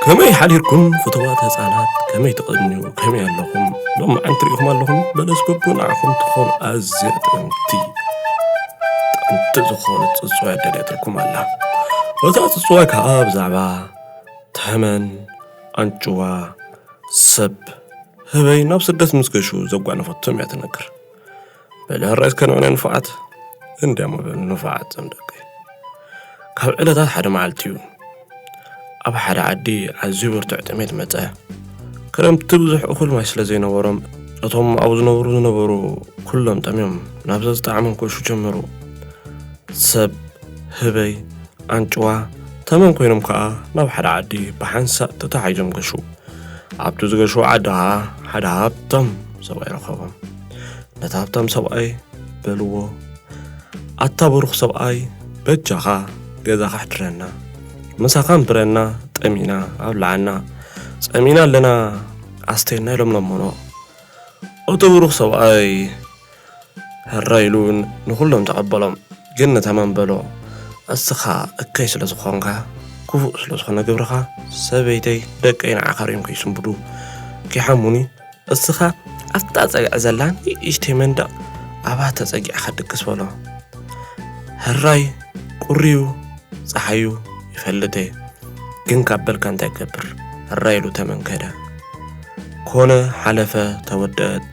ከመይ ሓዲርኩም ፍቱዋት ህፃናት? ከመይ ትቐንዩ? ከመይ ኣለኹም? ሎም መዓንቲ ርኢኹም ኣለኹም? በለስ ጎቦ ንዓኹም ትኾን ኣዝያ ጥዕምቲ፣ ጥዕምቲ ዝኾነት ፅፅዋ ኣዳልያትልኩም ኣላ። እታ ፅፅዋ ከዓ ብዛዕባ ተመን፣ ኣንጭዋ፣ ሰብ፣ ህበይ ናብ ስደት ምስ ገሹ ዘጓነፈቶም እያ ትነግር። በሊ ሕራይ እስከ ንዑ ንፉዓት እንዲያሞ በሉ ንፉዓት ዞም ደቀይ። ካብ ዕለታት ሓደ መዓልቲ እዩ። ኣብ ሓደ ዓዲ ኣዝዩ ብርቱዕ ጥሜት መጸ። ክረምቲ ብዙሕ እኹል ማይ ስለ ዘይነበሮም፣ እቶም ኣብኡ ዝነብሩ ዝነበሩ ኩሎም ጠምዮም ናብ ዘዝጠዓሞም ክወሹ ጀመሩ። ሰብ፣ ህበይ፣ ኣንጭዋ፣ ተመን ኮይኖም ከኣ ናብ ሓደ ዓዲ ብሓንሳእ ተተሓሒዞም ገሹ። ኣብቲ ዝገሹ ዓዲ ከኣ ሓደ ሃብታም ሰብኣይ ረኸቦም። ነቲ ሃብታም ሰብኣይ በልዎ፣ ኣታ ብሩኽ ሰብኣይ፣ በጃኻ ገዛኻ ኣሕድረና፣ ምሳኻ ንብረና፣ ጠሚና ኣብልዓና፣ ጸሚና ኣለና ኣስተየና ኢሎም ለመኖ። እቲ ብሩኽ ሰብኣይ ሕራይ ኢሉ ንኹሎም ተቐበሎም። ግን ንተመን በሎ፣ እስኻ እከይ ስለ ዝኾንካ፣ ክፉእ ስለ ዝኾነ ግብርኻ፣ ሰበይተይ፣ ደቀይ ንዓኻ ርእዮም ከይስንብዱ፣ ከይሓሙኒ፣ እስኻ ኣብታ ጸግዒ ዘላ ንእሽተይ መንደቕ ኣብኣ ተጸጊዕኻ ድቅስ በሎ። ሕራይ ቁሪዩ ጸሓዩ ይፈልጥ እየ፣ ግን ካብ በልካ እንታይ ክገብር? ሕራይ ኢሉ ተመን ከደ። ኮነ ሓለፈ ተወደአት።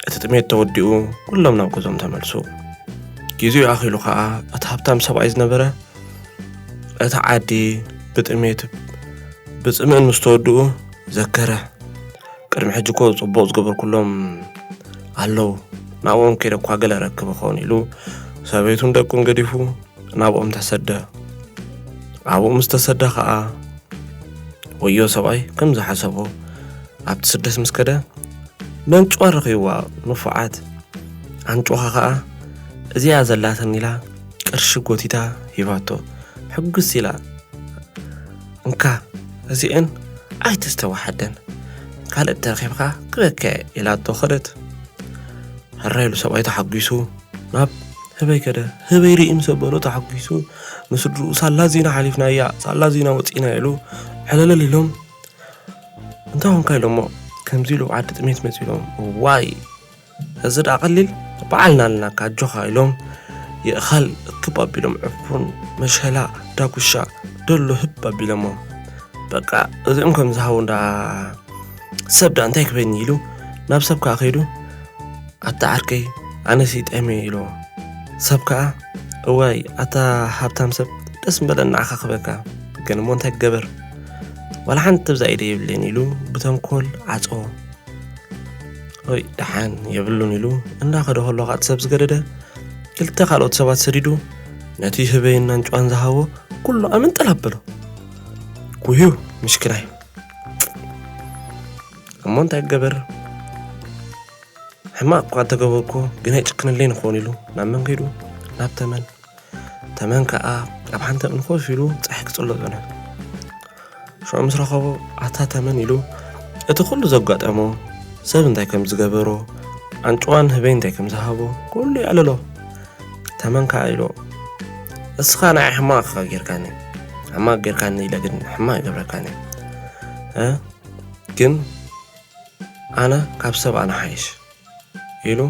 እቲ ጥሜት ተወዲኡ ኩሎም ናብ ገዞም ተመልሱ። ግዜኡ ኣኺሉ ኸኣ እቲ ሃብታም ሰብኣይ ዝነበረ እቲ ዓዲ ብጥሜት ብጽምእን ምስ ተወድኡ ዘከረ። ቅድሚ ሕጂ እኮ ጽቡቕ ዝገበርኩሎም ኣለዉ፣ ናብኦም ከይደ እኳ ገለ ረክብ እኸውን ኢሉ ሰበይቱን ደቁን ገዲፉ ናብኦም ተሰደ። ኣብኡ ምስ ተሰደ ኸኣ ወዮ ሰብኣይ ከም ዝሓሰቦ ኣብቲ ስደት ምስ ከደ ነንጭዋ ረኺብዋ ንፉዓት ኣንጭዋ ኸኣ እዚኣ ዘላትኒ ኢላ ቅርሺ ጎቲታ ሂባቶ። ሕጉስ ኢላ፣ "እንካ እዚኤን ኣይተስተዋሓደን፣ ካልእ ተረኺብካ ክበከ" ኢላቶ ኸደት። ሕራይ ኢሉ ሰብኣይ ተሓጒሱ ናብ ህበይ ከደ። ህበይ ርኢ ምስ በሎ ተሓጒሱ ንስድርኡ ሳላ ዚና ሓሊፍናያ፣ ሳላ ዚና ወጺና ኢሉ ሕለለል ኢሎም። "እንታይ ኾንካ?" ኢሎሞ። ከምዚ ኢሉ ዓዲ ጥሜት መጺ ኢሎም። "ዋይ፣ እዚ ደኣ ቀሊል፣ በዓልና ኣለናካ፣ ኣጆኻ" ኢሎም የእኻል እክብ ኣቢሎም ዕፉን፣ መሸላ፣ ዳጉሻ፣ ደሎ ህብ ኣቢሎሞ። በቃ እዚኦም ከም ዝሃቡ እንዳ ሰብ ደኣ እንታይ ክበኒ ኢሉ ናብ ሰብ ከኣ ከይዱ፣ "ኣታ ዓርከይ፣ ኣነሲ ጠምየ" ኢልዎ። ሰብ ከኣ፣ "እዋይ፣ ኣታ ሃብታም ሰብ፣ ደስ ምበለኒ ንዓኻ ክበካ፣ ግን እሞ እንታይ ክገበር? ዋላ ሓንቲ ብዛ ኢደ የብለይን" ኢሉ ብተንኮል ዓጸዎ። "ኦይ፣ ደሓን የብሉን" ኢሉ እንዳኸደ ከሎ፣ እቲ ሰብ ዝገደደ ክልተ ካልኦት ሰባት ሰዲዱ፣ ነቲ ህበይን ኣንጭዋን ዝሃቦ ኩሉ ኣመንጠል ኣበሎ። "ጉህዩ፣ ምሽክናይ፣ እሞ እንታይ ክገበር? ሕማቕ እኳ እንተገበርኩ ግን ኣይጭክንለይን ይኸውን" ኢሉ ናብ መን ከይዱ? ናብ ተመን። ተመን ከኣ ኣብ ሓንቲ እምኒ ኮፍ ኢሉ ጸሓይ ክጽሎ ጸንሑ። ሽዑ ምስ ረኸቦ፣ "ኣታ ተመን" ኢሉ እቲ ኩሉ ዘጋጠሞ፣ ሰብ እንታይ ከም ዝገበሮ፣ ኣንጭዋን ህበይ እንታይ ከም ዝሃቦ ኩሉ የዕለሎ። ተመን ከኣ ኢሉ፣ "እስኻ ንዓይ ሕማቕ ኢኻ ጌርካኒ፣ ሕማቕ ጌርካኒ ኢለ ግን ሕማቕ ኣይገብረካን እየ፣ እ፣ ግን ኣነ ካብ ሰብ ኣነ ሓይሽ" ኢሉ፣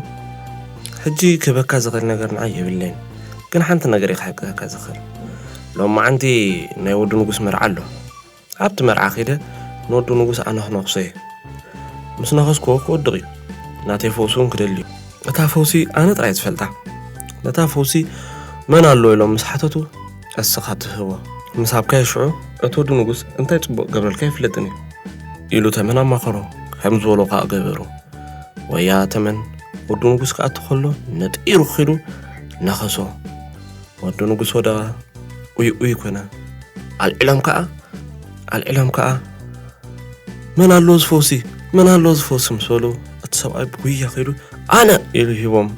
"ሕጂ ክህበካ ዝኽእል ነገር ንዓይ የብለይን፣ ግን ሓንቲ ነገር እየ ክሕግዘካ ዝኽእል። ሎማዓንቲ ናይ ወዲ ንጉስ መርዓ ኣሎ። ኣብቲ መርዓ ከይደ ንወዲ ንጉስ ኣነ ክነኽሶ እየ። ምስ ነኸስኩዎ ክወድቕ እዩ። ናተይ ፈውሲ እውን ክደሊ እዩ። እታ ፈውሲ ኣነ ጥራይ ዝፈልጣ። ነታ ፈውሲ መን ኣሎ?" ኢሎም ምስ ሓተቱ፣ "እስኻ ትህቦ። ምስ ሃብካዮ ሽዑ እቲ ወዲ ንጉስ እንታይ ጽቡቕ ክገብረልካ ኣይፍለጥን እዩ" ኢሉ ተመን ኣማኸሮ። ከም ዝበሎ ከኣ ገበሩ። ወያ ተመን ወዲ ንጉስ ክኣቱ ከሎ ነጢሩ ኺዱ ነኸሶ። ወዲ ንጉስ ወደቐ፣ ኡይ ኡይ ኮነ። ኣልዒሎም ከኣ፣ ኣልዒሎም ከኣ፣ "መን ኣሎ እዚ ፈውሲ? መን ኣሎ እዚ ፈውሲ?" ምስ በሉ፣ እቲ ሰብኣይ ብጉያ ኸይዱ፣ "ኣነ!" ኢሉ ሂቦም።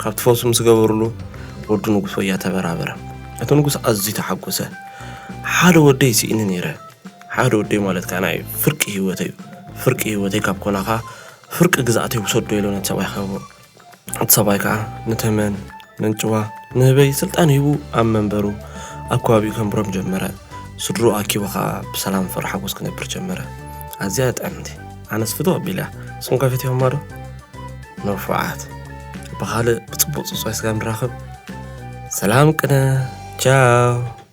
ካብቲ ፈውሲ ምስ ገበሩሉ፣ ወዲ ንጉስ ወያ ተበራበረ። እቲ ንጉስ ኣዝዩ ተሓጎሰ። "ሓደ ወደይ ስኢኒ ነይረ። ሓደ ወደይ ማለት ከኣ ናይ ፍርቂ ህይወተይ እዩ። ፍርቂ ህይወተይ ካብ ኮናኻ፣ ፍርቂ ግዝኣተይ ውሰዶ" ኢሉ ነቲ ሰብኣይ ኸቦ። እቲ ሰብኣይ ከኣ ንተመን፣ ነንጭዋ፣ ንህበይ ስልጣን ሂቡ ኣብ መንበሩ ኣብ ከባቢኡ ከንብሮም ጀመረ። ስድሩ ኣኪቡ ከዓ ብሰላም ፍቕሪ ሓጎስ ክነብር ጀመረ። ኣዝያ ጥዕምቲ፣ ኣነስ ፍትው ኣቢልያ። ንስኹም ከ ፈቲኹማ ዶ? ንፉዓት። ብኻልእ ብጽቡቕ ጽጹይ ስጋ ንራኸብ። ሰላም ቅነ። ቻው።